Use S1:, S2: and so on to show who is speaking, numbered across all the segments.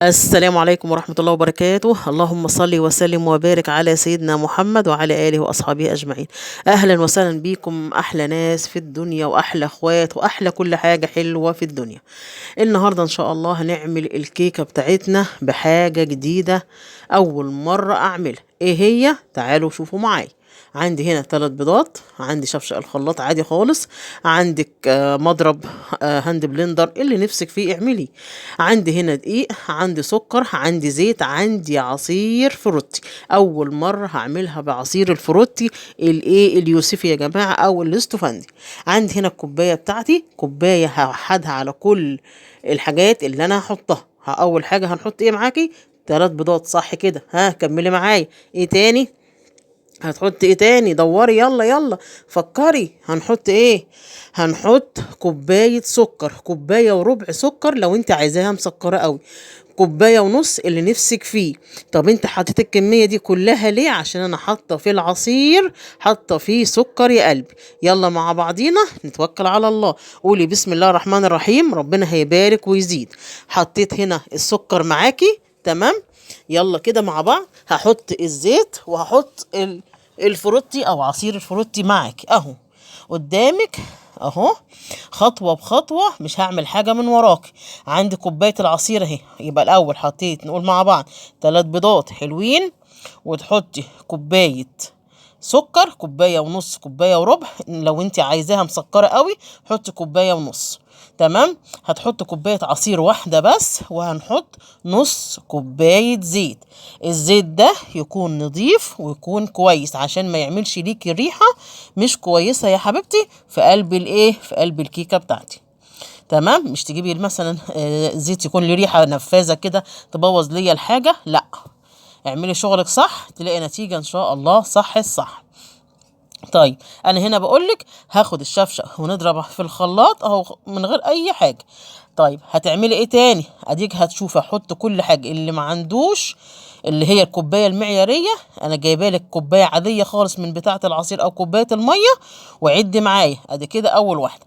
S1: السلام عليكم ورحمة الله وبركاته. اللهم صل وسلم وبارك على سيدنا محمد وعلى آله وأصحابه أجمعين. أهلا وسهلا بيكم، أحلى ناس في الدنيا وأحلى أخوات وأحلى كل حاجة حلوة في الدنيا. النهاردة إن شاء الله هنعمل الكيكة بتاعتنا بحاجة جديدة، أول مرة أعملها. إيه هي؟ تعالوا شوفوا معايا. عندي هنا 3 بيضات، عندي شفشق الخلاط عادي خالص، عندك مضرب hand blender، اللي نفسك فيه اعمليه. عندي هنا دقيق، عندي سكر، عندي زيت، عندي عصير فروتي. اول مرة هعملها بعصير الفروتي الايه اليوسفي يا جماعة، او الاستفندي. عندي هنا الكوباية بتاعتي، كوباية هوحدها على كل الحاجات اللي انا هحطها. اول حاجة هنحط ايه معاكي؟ 3 بيضات، صح كده؟ ها كملي معايا. ايه تاني هتحط؟ ايه تاني؟ دوري، يلا يلا فكري. هنحط ايه؟ هنحط كوباية سكر، كوباية وربع سكر لو انت عايزاها مسكرة قوي، كوباية ونص اللي نفسك فيه. طب انت حطيت الكمية دي كلها ليه؟ عشان انا حاطة في العصير، حاطة فيه سكر يا قلبي. يلا مع بعضينا نتوكل على الله، قولي بسم الله الرحمن الرحيم، ربنا هيبارك ويزيد. حطيت هنا السكر معاكي، تمام؟ يلا كده مع بعض. هحط الزيت وهحط الفروتي او عصير الفروتي معاك اهو قدامك اهو، خطوة بخطوة، مش هعمل حاجة من وراك. عندي كوباية العصير اهي. يبقى الاول حطيت، نقول مع بعض، 3 بيضات حلوين، وتحطي كوباية سكر، كوباية ونص، كوباية وربع لو انت عايزاها مسكرة قوي حطي كوباية ونص، تمام؟ هتحط كوباية عصير واحدة بس، وهنحط نص كوباية زيت. الزيت ده يكون نظيف ويكون كويس عشان ما يعملش ليكي ريحة مش كويسة يا حبيبتي في قلب الايه، في قلب الكيكة بتاعتي، تمام؟ مش تجيبي مثلا زيت يكون له ريحة نفاذة كده تبوظ ليا الحاجة، لا، اعملي شغلك صح تلاقي نتيجة ان شاء الله صح الصح. طيب انا هنا بقولك هاخد الشفشق ونضرب في الخلاط اهو من غير اي حاجة. طيب هتعملي ايه تاني؟ اديك هتشوفي. احط كل حاجة. اللي ما عندوش اللي هي الكوباية المعياريه، انا جايبه لك كوباية عادية خالص من بتاعه العصير او كوباية المية، وعدي معايا. ادي كده اول واحدة،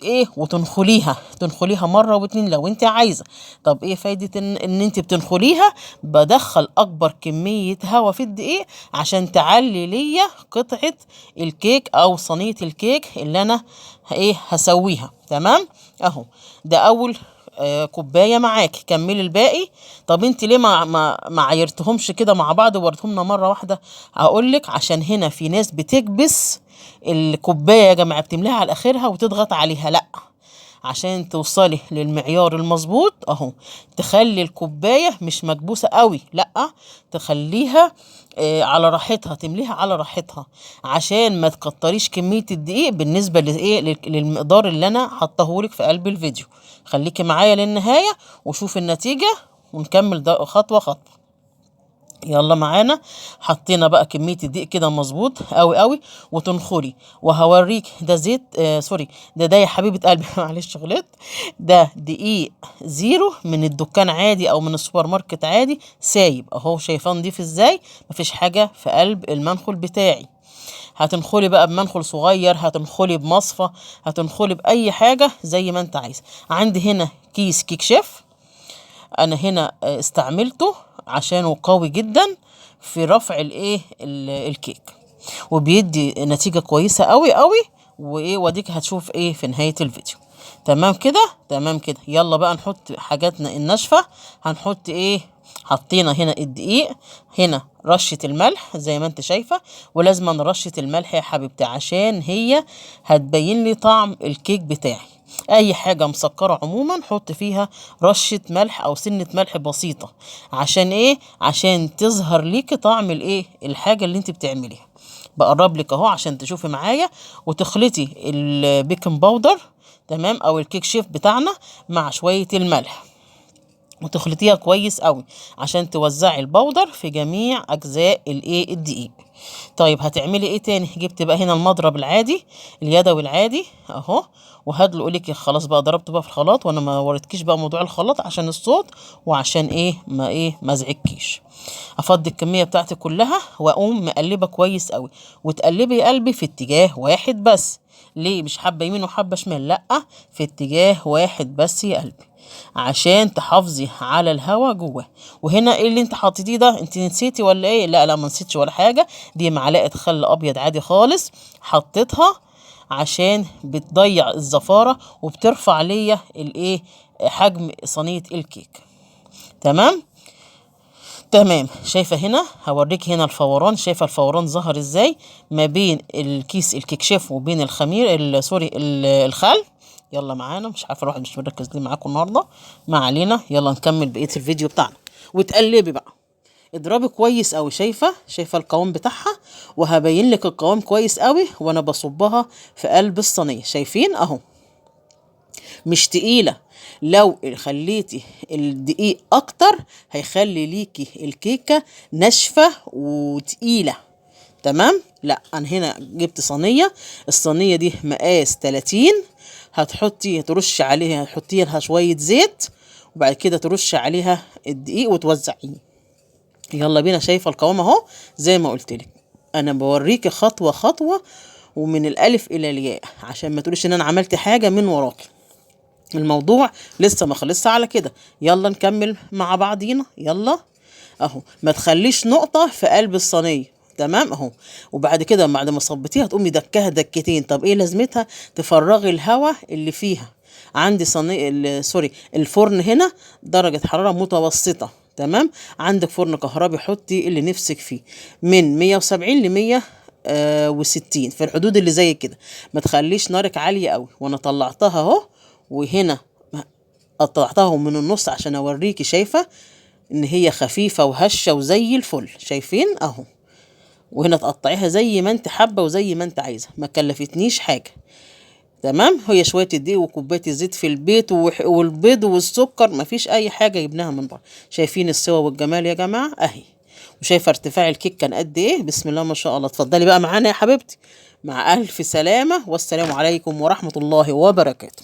S1: ايه وتنخليها، تنخليها مرة واتنين لو انت عايزه. طب ايه فايده ان انت بتنخليها؟ بدخل اكبر كمية هواء في الدقيق عشان تعلي ليا قطعه الكيك او صينية الكيك اللي انا ايه هسويها، تمام؟ اهو ده اول كوباية معاك، كملي الباقي. طب انت ليه ما عايرتهمش كده مع بعض ووريتهمنا مرة واحدة؟ هقولك عشان هنا في ناس بتكبس الكوباية يا جماعة، بتملاها على اخرها وتضغط عليها. لا، عشان توصلي للمعيار المظبوط اهو، تخلي الكوباية مش مكبوسه قوي، لا تخليها على راحتها، تمليها على راحتها عشان ما تكتريش كمية الدقيق بالنسبة لايه، للمقدار اللي انا حطاهولك في قلب الفيديو. خليكي معايا للنهاية وشوفي النتيجة ونكمل ده خطوة خطوة. يلا معانا. حطينا بقى كمية الدقيق كده مظبوط قوي قوي، وتنخري. وهوريك ده زيت، sorry، ده يا حبيبه قلبي معلش غلطت، ده دقيق زيرو من الدكان عادي او من السوبر ماركت عادي، سايب اهو، شايفاه نضيف ازاي، مفيش حاجة في قلب المنخل بتاعي. هتنخلي بقى بمنخل صغير، هتنخلي بمصفى، هتنخلي باي حاجة زي ما انت عايزه. عندي هنا كيس كيك شيف، انا هنا استعملته عشانه قوي جدا في رفع الايه الكيك، وبيدي نتيجة كويسة قوي قوي. وايه، واديك هتشوف ايه في نهاية الفيديو. تمام كده؟ تمام كده. يلا بقى نحط حاجاتنا الناشفة. هنحط ايه؟ حطينا هنا الدقيق، هنا رشة الملح زي ما انت شايفة، ولازم رشة الملح يا حبيبتي عشان هي هتبين لي طعم الكيك بتاعي. اي حاجة مسكرة عموما حط فيها رشة ملح او سنة ملح بسيطة، عشان ايه؟ عشان تظهر ليكي طعم الايه الحاجة اللي انت بتعمليها. بقرب لك اهو عشان تشوفي معايا. وتخلطي ال baking powder، تمام، او الكيك شيف بتاعنا مع شوية الملح، وتخلطيها كويس قوي عشان توزعي ال powder في جميع اجزاء الايه الدقيق. طيب هتعملي ايه تاني؟ جبت بقى هنا المضرب العادي اليدوي العادي اهو، وهدلق لك. خلاص بقى ضربته بقى في الخلاط، وانا ما وريتكيش بقى موضوع الخلاط عشان الصوت وعشان ايه ما ايه ما ازعجكيش. افضي الكمية بتاعتي كلها واقوم مقلبه كويس قوي، وتقلبي يا قلبي في اتجاه واحد بس. ليه؟ مش حبه يمين وحبه شمال، لا، في اتجاه واحد بس يا قلبي. عشان تحافظي على الهواء جواه. وهنا ايه اللي انت حطيتيه ده؟ انت نسيتي ولا ايه؟ لا لا، ما نسيتش ولا حاجة، دي معلقه خل ابيض عادي خالص حطيتها عشان بتضيع الزفاره وبترفع ليا الايه حجم صينية الكيك. تمام تمام. شايفه هنا هوريك هنا الفوران، شايفه الفوران ظهر ازاي ما بين الكيس الكيك شيف وبين الخمير sorry الخل. يلا معانا، مش عارفه الواحد مش مركز ليه معاكم النهارده، ما علينا. يلا نكمل بقية الفيديو بتاعنا. وتقلبي بقى، اضربي كويس قوي. شايفه القوام بتاعها، وهبين لك القوام كويس قوي وانا بصبها في قلب الصينية. شايفين اهو، مش تقيلة. لو خليتي الدقيق اكتر هيخلي ليكي الكيكه ناشفة وتقيله. تمام. لا انا هنا جبت صينية، الصينية دي مقاس 30، هتحطي ترشي عليها، تحطي لها شوية زيت، وبعد كده ترشي عليها الدقيق وتوزعيه. يلا بينا. شايفه القوام اهو، زي ما قلت لك انا بوريكي خطوة خطوة ومن الالف الى الياء، عشان ما تقوليش ان انا عملت حاجة من وراكي. الموضوع لسه ما خلصش على كده، يلا نكمل مع بعضينا. يلا اهو، ما تخليش نقطة في قلب الصينية. تمام اهو. وبعد كده بعد ما صبتيها تقومي دكاها دكتين. طب ايه لازمتها؟ تفرغي الهواء اللي فيها. عندي صينية sorry الفرن هنا درجه حرارة متوسطه. تمام. عندك فرن كهربي حطي اللي نفسك فيه، من 170 ل 160 في الحدود اللي زي كده. ما تخليش نارك عالية قوي. وانا طلعتها اهو، وهنا قطعتها من النص عشان اوريكي. شايفه ان هي خفيفة وهشه وزي الفل، شايفين اهو. وهنا تقطعيها زي ما انت حابة وزي ما انت عايزه، ما كلفتنيش حاجة. تمام. هي شوية الدقيق وكوبايه الزيت في البيت والبيض والسكر، مفيش اي حاجة جبناها من بره. شايفين السوا والجمال يا جماعة اهي. وشايفه ارتفاع الكيك كان قد ايه، بسم الله ما شاء الله. اتفضلي بقى معانا يا حبيبتي، مع الف سلامه، والسلام عليكم ورحمة الله وبركاته.